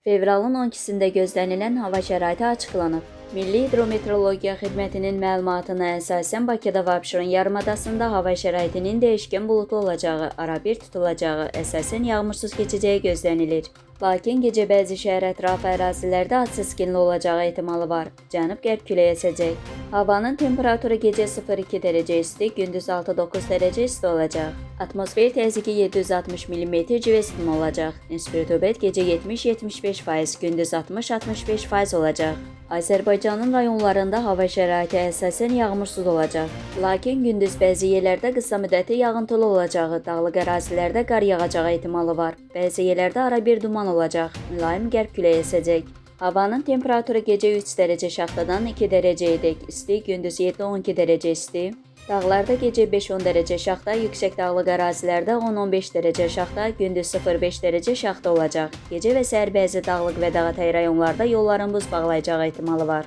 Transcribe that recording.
Fevralın 12-sində gözlənilən hava şəraiti açıqlanıb. Milli Hidrometeorologiya Xidmətinin məlumatına əsasən Bakıda və Abşeron yarımadasında hava şəraitinin dəyişkən buludlu olacağı, arabir tutulacağı, əsasən yağmursuz keçəcəyi gözlənilir. Lakin gecə bəzi şəhər ətrafı ərazilərdə az səskinli olacağı ehtimalı var. Cənub-qərb küləyi əsəcək. Havanın temperaturu gecə 0-2 dərəcə isti, gündüz 6-9 dərəcə isti olacaq. Atmosfer təzyiqi 760 mm civə sütunu olacaq. Nisbi rütubət gecə 70-75%, gündüz 60-65% olacaq. Azərbaycanın rayonlarında hava şəraiti əsasən yağmursuz olacaq. Lakin gündüz bəzi yerlərdə qısa müddətli yağıntılı olacağı, dağlıq ərazilərdə qar yağacağı ehtimalı var. Bəzi yerlərdə arabir duman olacaq. Mülayim qərb küləyi əsəcək. Havanın temperaturu gecə 3 dərəcə şaxtadan 2 dərəcəyə dək isti, gündüz 7-12 dərəcə isti. Dağlarda gecə 5-10 dərəcə şaxta, yüksək dağlıq ərazilərdə 10-15 dərəcə şaxta, gündüz 0-5 dərəcə şaxta olacaq. Gecə və səhər bəzi dağlıq və dağətəyi rayonlarda yolların buz bağlayacağı ehtimalı var.